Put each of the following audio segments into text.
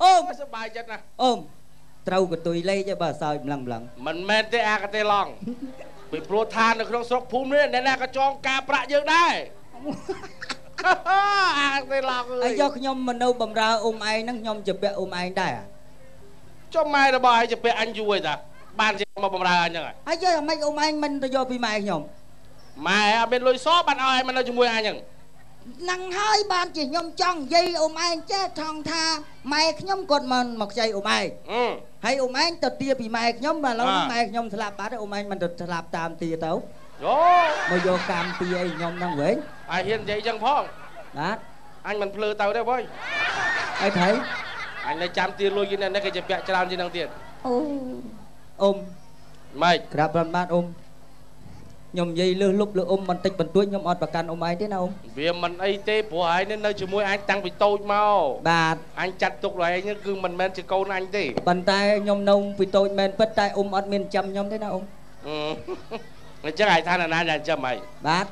អូម សប្បាយចិត្តណាស់ អូមត្រូវកតុយលេខឯបើសើចម្លឹងម្លឹង មិនមែនទេអាកទេឡង ពីព្រោះថានៅក្នុងស្រុកភូមិនេះអ្នកណាក៏ចងការប្រាក់យើងដែរ អាទេឡងអើយ អាយកខ្ញុំមកនៅបំរើអ៊ំឯងហ្នឹង ខ្ញុំជពាក់អ៊ំឯងដែរ ចុះម៉ែរបស់ឯងជពាក់អញយូរហើយតា បានជាមកបំរើអញហ្នឹង ហើយយកអាម៉េចអ៊ំឯងមិនទៅយកពីម៉ែខ្ញុំ ម៉ែអត់មានលុយសបានឲ្យឯងមកនៅជាមួយអញហ្នឹង ហ្នឹងហើយបានជាខ្ញុំចង់និយាយអ៊ំឯងចេះថងថាម៉ែខ្ញុំគាត់មកខ្ចីអ៊ំឯង ហើយអ៊ំឯងទៅទាពីម៉ែខ្ញុំ បាទ ឥឡូវម៉ែខ្ញុំស្លាប់បាត់ អ៊ំឯងមិនទៅស្លាប់តាមទាទៅ យោមកយកកម្មពីអីខ្ញុំហ្នឹងវិញ អាយហ៊ាននិយាយចឹងផង បាទ អញមិនភ្លឺទៅទេបង អីថៃ អញនៅចាំទាលុយគេនេះ គេจะពាក់ច្រើនជាងហ្នឹងទៀត អូអ៊ំ ម៉េច ក្រាបបានបាទអ៊ំ ខ្ញុំនិយាយលើសលុបលើអ៊ំបន្តិចបន្តួច ខ្ញុំអត់ប្រកាន់អ៊ំឯងទេណាអ៊ំ វាមិនអីទេ ព្រោះឯងនេះនៅជាមួយអញតាំងពីតូចមក បាទ អញចាត់ទុកដល់ឯងគឺមិនមែនជាកូនអញទេ ប៉ុន្តែខ្ញុំនៅពីតូចមែនពិត តែអ៊ំអត់មានចាំខ្ញុំទេណាអ៊ំ អញ្ចឹងឯងថាណាណាចាំចាំហី បាទ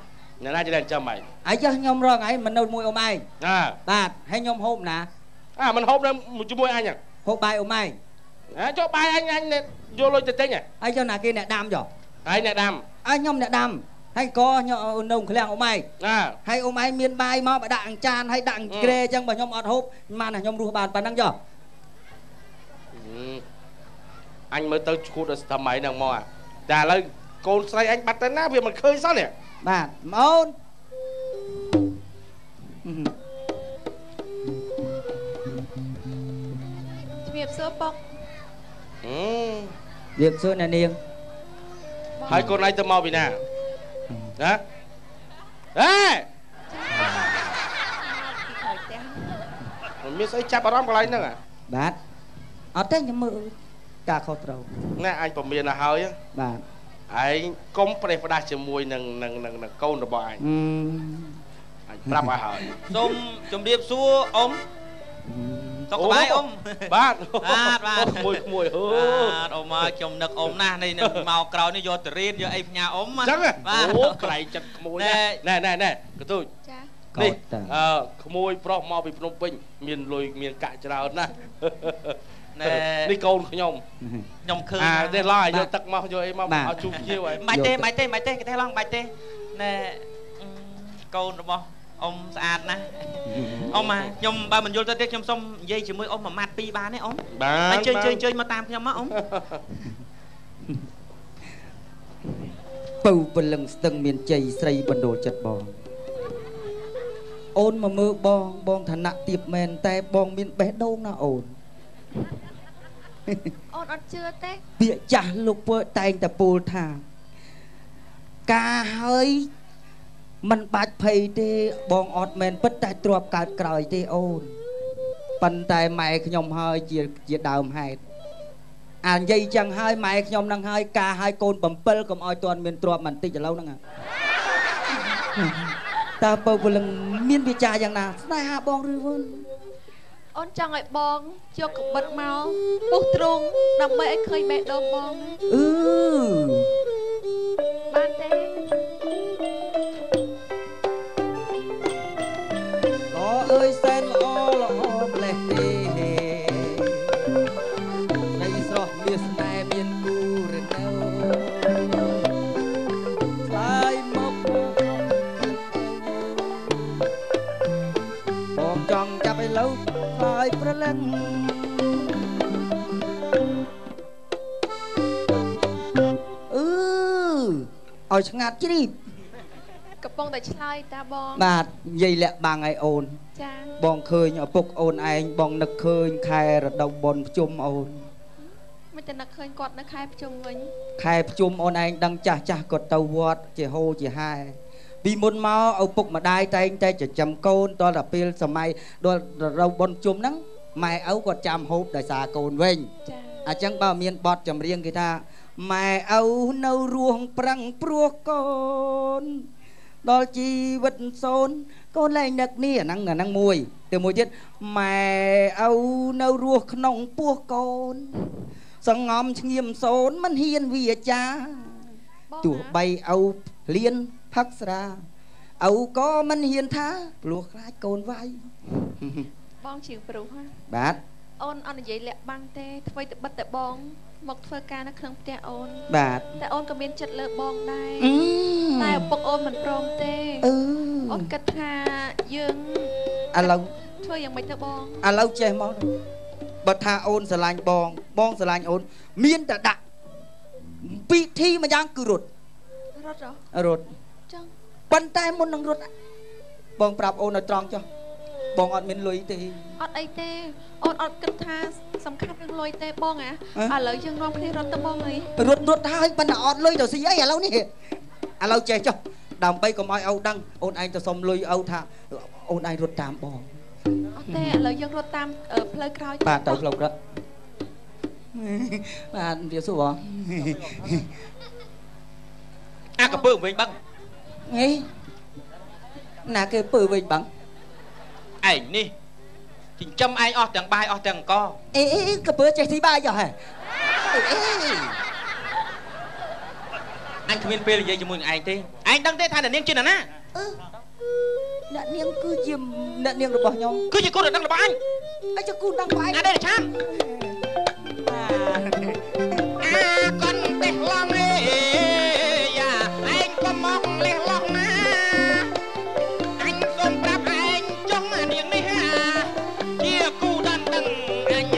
ណាណាចាំចាំហី អាយខ្ញុំរងឯងមិននៅមួយអ៊ំឯង អា បាទ ហើយខ្ញុំហូបណា អាមិនហូបនៅជាមួយអញ ហូបបាយអ៊ំឯង អាចុះបាយអញ អញយកលុយទៅទិញ ហើយចុះណាគេអ្នកដាំចុះ ហើយអ្នកដាំ ហើយខ្ញុំអ្នកដាំ ហើយក៏ខ្ញុំនៅឃ្លាំងអ៊ំឯង ណា ហើយអ៊ំឯងមានបាយមកបើដាក់អង្ចាន ហើយដាក់ក្រែអញ្ចឹង បើខ្ញុំអត់ហូបបាន ខ្ញុំរស់បានប៉ុណ្ណឹងចុះ អញមើលទៅឈួតដល់ស្ទឹមឯហ្នឹងមក តែឥឡូវកូនស្រីអញបាត់ទៅណា វាមិនឃើញសោះនេះ បាទ អូន ជំរាបសួរប៉ុក ជំរាបសួរអ្នកនាង ហើយកូនឯងទៅមកពីណាណា ហេមិនមានស្អីចាប់អារម្មណ៍កន្លែងហ្នឹង បាទ អត់ទេ ខ្ញុំមើលការខុសត្រូវ ណែ អញពមៀនទៅហើយ បាទ ឯងកុំប្រេះផ្ដាស់ជាមួយនឹងនឹងនឹងកូនរបស់អញ អញប្រាប់ឲ្យហើយ សូមជម្រាបសួរអ៊ំ សុខសប្បាយអ៊ំ បាទ បាទ បាទ ក្មួយក្មួយហឺ បាទ អ៊ំមកខ្ញុំនឹកអ៊ំណាស់ នេះមកក្រោយនេះយកទៅរៀនយកអីផ្ញើអ៊ំ អញ្ចឹង អូក្រៃចិត្តក្មួយណែណែណែកទូច ចា នេះអឺក្មួយប្រុសមកពីភ្នំពេញ មានលុយមានកាក់ច្រើនណាស់ ណែ នេះកូនខ្ញុំ ខ្ញុំឃើញ អាទេឡោះ ឲ្យយកទឹកមកយកអីមកឲ្យជូរជាវ ហើយបាច់ទេ បាច់ទេ បាច់ទេ គេទេឡងបាច់ទេ ណែ កូនរបស់អ៊ំស្អាតណាស់អ៊ំ ខ្ញុំបើមិនយល់ទៅទៀត ខ្ញុំសុំនិយាយជាមួយអ៊ំមួយម៉ាត់ពីរបានទេអ៊ំ បាទ អញ្ជើញ អញ្ជើញមកតាមខ្ញុំមកអ៊ំ ពៅពលឹងស្ទឹងមានជ័យស្រីបណ្ដូលចិត្តបង អូនមកមើលបង បងឋានៈទៀបមែន តែបងមានបេះដូងណាអូន អូនអត់ជឿទេ ពាក្យចាស់លោកពើតែងតែពោលថាការហើយមិនបាច់ភ័យទេ បងអត់មែនពិត តែទ្របកើតក្រោយទេអូន ប៉ុន្តែម៉ែខ្ញុំហើយជាដើមហេតុ អានិយាយចឹងហើយ ម៉ែខ្ញុំនឹងហើយការហើយកូន7 កុំឲ្យទាន់មានទ្របបន្តិចឥឡូវហ្នឹង តើពៅពលឹងមានវាចាយ៉ាងណាស្នេហាបងឬវិញ អូនចង់ឲ្យបងយកកបិតមកពុះទ្រូងដើម្បីឲ្យឃើញបេះដូងបង អឺបានទេ អើយសែនល្អល្អម្លេះទេ ស្រីស្រស់មាសស្នេហ៍មានគូឬនៅ ឆ្លើយមកបងចង់ចាប់ឲ្យឡូវ ឆ្លើយប្រលឹង អឺឲ្យឆ្ងាត់ជ្រាប កំពុងតែឆ្លើយតាបង បាទ និយាយលាក់បាំងឲ្យអូន ចា បងឃើញឪពុកអូនឯង បងនឹកឃើញខែរដូវបុណ្យភ្ជុំអូន មិនតែនឹកឃើញគាត់នៅខែភ្ជុំវិញ ខែភ្ជុំអូនឯងដឹង ចាស់ចាស់គាត់ទៅវត្តជាហូជាហែ ពីមុនមកឪពុកម្ដាយតែងតែចិញ្ចឹមកូន ដល់តែពេលសម័យដល់រដូវបុណ្យភ្ជុំហ្នឹង ម៉ែឪគាត់ចាំហូបដោយសារកូនវិញ ចា អញ្ចឹងបើមានបទចម្រៀងគេថា ម៉ែឪនៅរស់ប្រឹងព្រោះកូនដល់ជីវិតសូន កូនលែងនឹកនេះ អាហ្នឹងអាហ្នឹងមួយទៅ មួយទៀត ម៉ែឪនៅរស់ក្នុងពោះកូន សងំឈ្ងៀមសូនមិនហ៊ានវាចា ទោះបីឪលៀនផឹកស្រា ឪក៏មិនហ៊ានថា ព្រោះខ្លាចកូនវាយ បងជាងព្រោះ បាទ អូនអត់និយាយលាក់បាំងទេធ្វើតែបិទតែបងមកធ្វើការនៅក្នុងផ្ទះអូនបាទតែអូនក៏មានចិត្តលើបងដែរតែឪពុកអូនមិនព្រមទេអូនគិតថាយើងឥឡូវធ្វើយ៉ាងម៉េចទៅបងឥឡូវចេះមកបើថាអូនស្រឡាញ់បងបងស្រឡាញ់អូនមានតែដាក់ពិធីមួយយ៉ាងគឺរត់រត់រត់ចឹងប៉ុន្តែមុននឹងរត់បងប្រាប់អូនឲ្យត្រង់ចុះបងអត់មានលុយទេអត់អីទេអូនអត់គិតថាសំខាន់រឿងលុយទេបងអាឥឡូវយើងនាំគ្នារត់ទៅបងអីរត់រត់ហើយប៉ុន្តែអត់លុយទៅស៊ីអីឥឡូវនេះឥឡូវចេះចុះដើម្បីកុំឲ្យឪដឹងអូនឯងទៅសុំលុយឪថាអូនឯងរត់តាមបងអត់ទេឥឡូវយើងរត់តាមផ្លូវក្រោយបាទទៅផ្លូវក្រោយបាទវាសួរបងអាកពើវិញបឹងហីណាគេពើវិញបឹងឯងនេះចិញ្ចឹមឯងអស់ទាំងបាយអស់ទាំងអង្គអេអេកពើចេះស៊ីបាយចុះហ៎អេអញគ្មានពេលនិយាយជាមួយនឹងឯងទេឯងដឹងទេថាអ្នកនាងជាអ្នកណាអ្នកនាងគឺជាអ្នកនាងរបស់ខ្ញុំគឺជាគូដណ្ដឹងរបស់អញអីជាគូដណ្ដឹងរបស់ឯងណាទេឆានអាកុនទេឡងអេយ៉ាឯងកុំមកលះលោះណាអញសូមប្រាប់ឯងចង់អានាងនេះជាគូដណ្ដឹងអញ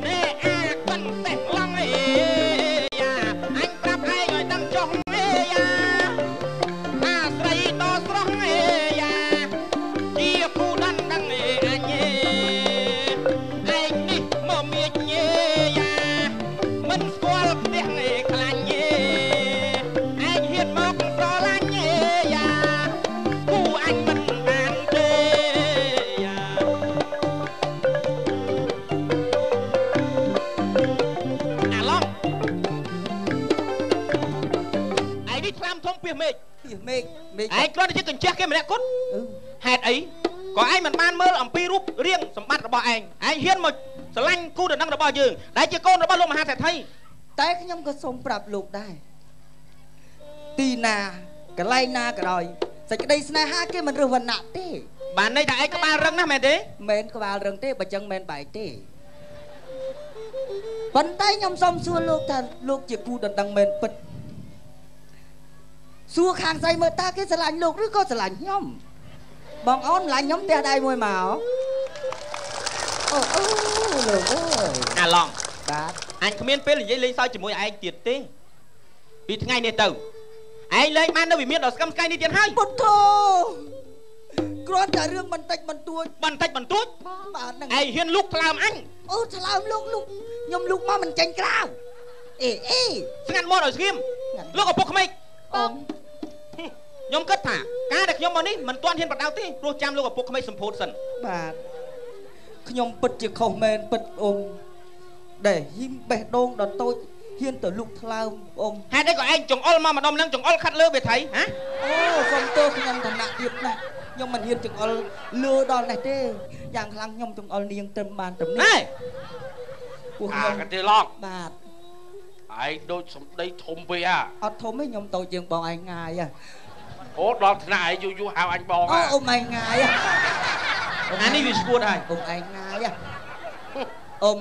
ណែអាកុនទេឡងអេយ៉ាអញប្រាប់ឯងឲ្យដឹងចង់អេយ៉ាអាស្រីតស្រស់អេយ៉ាជាគូដណ្ដឹងអេអញឯងនេះមកមៀចញេយ៉ាមិនស្គាល់ផ្ទះអេខ្លាញ់ឯងហ៊ានមកស្រឡាញ់អេយ៉ាគូអញមិនបានទេយ៉ាអាឡងឯងនេះថ្នាំធំពីមេឃពីមេឃមេឃឯងគ្រាន់តែជាកញ្ជះគេម្នាក់គត់ហេតុអីក៏ឯងមិនបានមើលអំពីរូបរាងសម្បត្តិរបស់ឯងឯងហ៊ានមកស្រឡាញ់គូដណ្ដឹងរបស់យើងដែលជាកូនរបស់លោកមហាសេដ្ឋីតែខ្ញុំក៏សូមប្រាប់លោកដែរទីណាកន្លែងណាក៏ដោយសេចក្តីស្នេហាគេមិនរើសវណ្ណៈទេបានន័យថាឯងក្បាលរឹងណាស់មែនទេមែនក្បាលរឹងទេបើចឹងមែនបែកទេប៉ុន្តែខ្ញុំសូមសួរលោកថាលោកជាគូដណ្ដឹងមែនពិតសួរខាងស្រីមើលតើគេស្រឡាញ់លោកឬក៏ស្រឡាញ់ខ្ញុំបងអូនស្រឡាញ់ខ្ញុំផ្ទះដៃមួយមកអូអូលោកអើយអាឡងបាទអញគ្មានពេលនិយាយលេងសើចជាមួយឯងទៀតទេពីថ្ងៃនេះទៅឯងលែងបាននៅវិមានដ៏ស្កឹមស្កៃនេះទៀតហើយពុទ្ធោគ្រាន់តែរឿងបន្តិចបន្តួចបន្តិចបន្តួចបាទហ្នឹងឯងហ៊ានលូកថ្លើមអញអូថ្លើមលោកលូកខ្ញុំលូកមកមិនចេញក្រៅអេអេស្ងាត់មាត់ឲ្យស្ងៀមលោកឪពុកក្មេកអូខ្ញុំគិតថាការដែលខ្ញុំមកនេះមិនទាន់ហ៊ានបដៅទេព្រោះចាំលោកឪពុកក្មេកសម្ពោធសិនបាទខ្ញុំពិតជាខុសមែនពិតអ៊ំដែលហ៊ីមបេះដូងដ៏តូចហ៊ានទៅលុកថ្លើមអ៊ំហេតុអីក៏ឯងចង្អុលមកម្ដុំនឹងចង្អុលខាត់លើវាថៃហ៎អូសុំទោសខ្ញុំឋានៈទៀតណាស់ខ្ញុំមិនហ៊ានចង្អុលលើដល់នេះទេយ៉ាងខ្លាំងខ្ញុំចង្អុលនាងត្រឹមបានត្រឹមនេះពួកខ្ញុំអាកទេឡងបាទឯងដូចសម្ដីធំពេកអាអត់ធំទេខ្ញុំតូចជាងបងឯងងាយអូដល់ថ្នាក់ឯងយូរយូរហៅអញបងអូអ៊ំឯងងាយអានេះវាស្គួតហើយអ៊ំឯងងាយអ៊ំ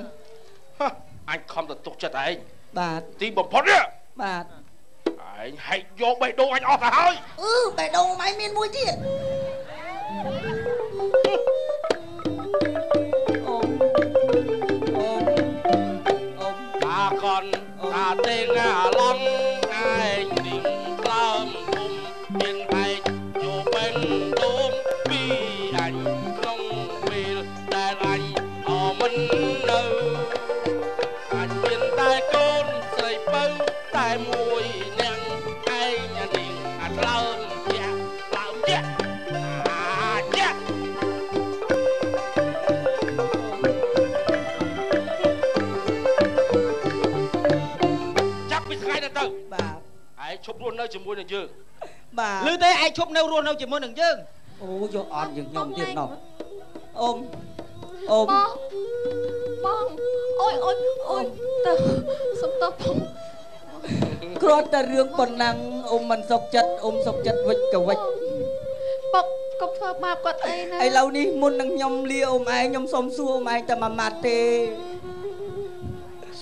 អញខំទៅទុកចិត្តឯងបាទទីបំផុតនេះបាទឯងហែកយកបេះដូងអញអស់ទៅហើយអឺបេះដូងឯងមានមួយទៀតអ៊ំអ៊ំអ៊ំតាកនតាទេងអាឡងឯងនេះក្លើមគុំមានហែកយកបេះដូងពីអញក្នុងពេលដែលអញអមិននៅអញមានតែកូនស្រីពៅតែមួយអ្នកឯងនេះអាក្លើមជាក្លើមជាអាជាចាប់ពីថ្ងៃនេះទៅបាទឯងឈប់រស់នៅជាមួយនឹងយើងបាទឮទេឯងឈប់នៅរស់នៅជាមួយនឹងយើងអូយកអត់យើងខ្ញុំទៀតណោះអ៊ំអ៊ំបងអូយអូយអូយទៅសុំទោសផងគ្រាន់តែរឿងប៉ុណ្ណឹងអ៊ំមិនសុខចិត្តអ៊ំសុខចិត្តវិចក៏វិច បង កុំធ្វើបាបគាត់អីណាឥឡូវនេះមុននឹងខ្ញុំលាអ៊ំឯងខ្ញុំសុំសួរអ៊ំឯងតែមួយម៉ាត់ទេ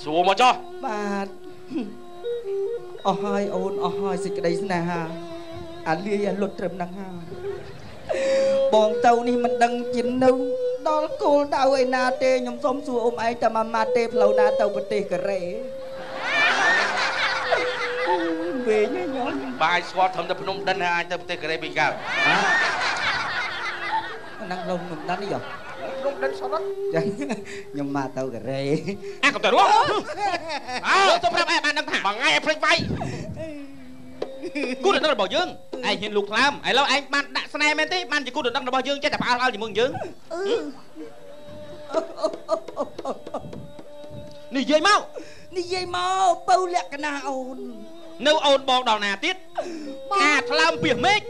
សួរមកចុះបាទអស់ហើយអូនអស់ហើយសេចក្តីស្នេហាអាលាយអាលុតត្រឹមហ្នឹងហើយបងទៅនេះមិនដឹងជានៅដល់គោលដៅឯណាទេខ្ញុំសុំសួរអ៊ំឯងតែមួយម៉ាត់ទេផ្លូវណាទៅប្រទេសកូរ៉េវិញខ្ញុំបាយស្គាល់ត្រឹមតែភ្នំដិនហើយអាចទៅប្រទេសកូរ៉េពីកើតហ្នឹងផ្លូវភ្នំដិននេះភ្នំដិនសតខ្ញុំមកទៅកូរ៉េអាកុំទៅរស់អើសូមប្រាប់ឯងបានដឹងថាមួយថ្ងៃឯងភ្លេចវាយគូដណ្ដឹងរបស់យើងឯងហ៊ានលូកថ្លើមឥឡូវឯងបានដាក់ស្នេហ៍មែនទេបានជាគូដណ្ដឹងរបស់យើងចេះតែផ្អើលជាមួយយើងនិយាយមកនិយាយមកពៅលក្ខណៈអូននៅអូនបងដល់ណាទៀតអាថ្លើមពីមេឃ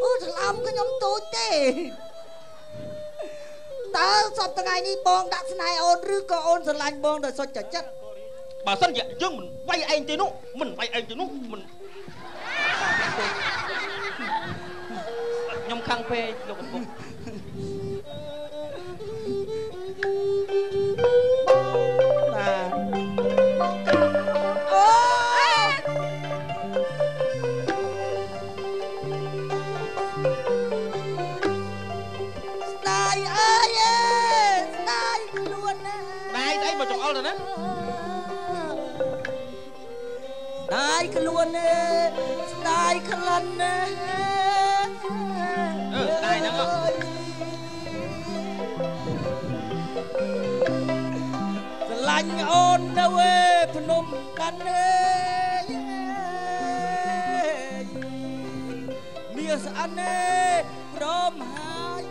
អូថ្លើមខ្ញុំទូចទេតើសប្តាហ៍ថ្ងៃនេះបងដាក់ស្នេហ៍អូនឬក៏អូនស្រឡាញ់បងដោយសុចចិត្តបើសិនជាយើងមិនវាយឯងទេនោះមិនវាយឯងទេនោះមិនខ្ញុំខឹងពេកលោកឪពុកបាទអូស្ដាយអើយស្ដាយខ្លួនណាស្ដាយស្អីមកចង្អុលទៅណាស្ដាយខ្លួនទេស្ដាយក្លិនណាស្ដាយហ្នឹងស្រឡាញ់អូននៅឯភ្នំដាន់ទេមាសស្អានទេព្រមហើយ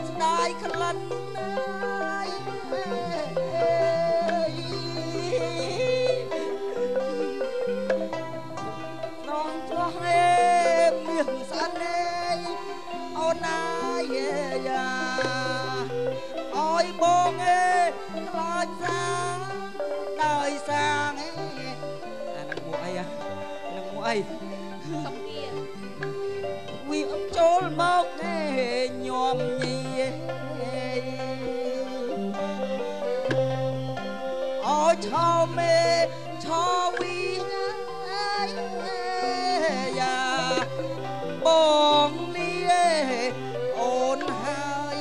ស្ដាយក្លិននងឆ្លោះអេមាសស្អានអូនណាយយ៉ាអើយបងអេខ្លាចសាដោយសាងអេអានឹងមួអីនឹងមួអីសុខគាវាចូលមកទេញោមញីអោឆោមេឆោវីយ៉ាបងលាអូនហើយ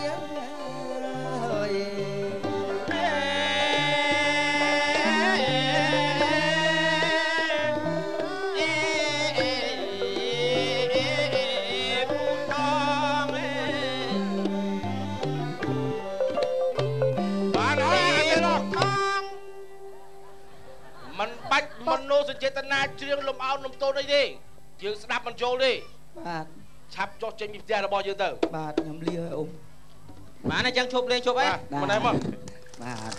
មិនបាច់មនោសញ្ចេតនាច្រៀងលំអោនលំទោនអីទេយើងស្ដាប់មិនចូលទេបាទឆាប់ចុះចេញពីផ្ទះរបស់យើងទៅបាទខ្ញុំលាឲ្យអ៊ំបាទអញ្ចឹងឈប់លេងឈប់អីមិនដែរមកបាទ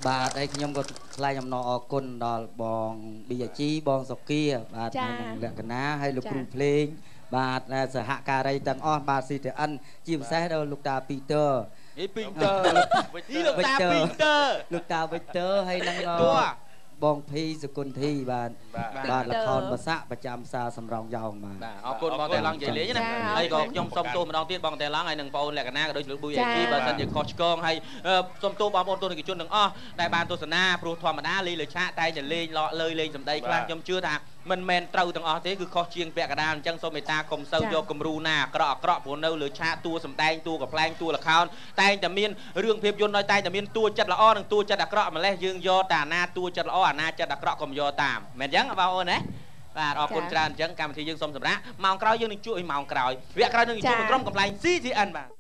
បាទហើយខ្ញុំក៏ថ្លែងអំណរអគុណដល់បង BG បងសុគាបាទហើយនឹងលក្ខណាហើយលោកគ្រូភ្លេងបាទសហការីទាំងអស់បាទ CTN ជាពិសេសដល់លោកតាពីទ័រពីទ័រលោកតាពីទ័រលោកតាវិទ័រហើយនឹងបងភីសុគន្ធីបាទបាទល្ខោនបស័កប្រចាំផ្សារសំរងយ៉ងបាទអរគុណបងតេឡង់និយាយលេងណាហើយក៏ខ្ញុំសូមទោសម្ដងទៀតបងតេឡង់ហើយនឹងបងអូនលក្ខណាក៏ដូចលោកប៊ូយអេជីបើសិនជាខុសឆ្គងហើយសូមទោសបងប្អូនទស្សនិកជនទាំងអស់ដែលបានទស្សនាព្រោះធម្មតាលេងលើឆាកតែតែលេងលក់លើលេងសម្ដីខ្លះខ្ញុំជឿថាមិនមែនត្រូវទាំងអស់ទេគឺខុសជាងពាក់កណ្ដាលអញ្ចឹងសូមមេត្តាកុំសូវយកគំរូណាអាក្រក់អាក្រក់ព្រោះនៅលើឆាកតួសម្ដែងតួកំប្លែងតួល្ខោនតែងតែមានរឿងភាពយន្តដោយតែងតែមានតួចិត្តល្អនិងតួចិត្តអាក្រក់ម្លេះយើងយកតែអាណាតួចិត្តល្អអាណាចិត្តអាក្រក់កុំយកតាមមែនអញ្ចឹងបងប្អូនណាបាទអរគុណច្រើនអញ្ចឹងកម្មវិធីយើងសូមសម្រាកម៉ោងក្រោយយើងនឹងជួបម៉ោងក្រោយវគ្គក្រោយនឹងជួបក្រុមកំប្លែង CTN បាទ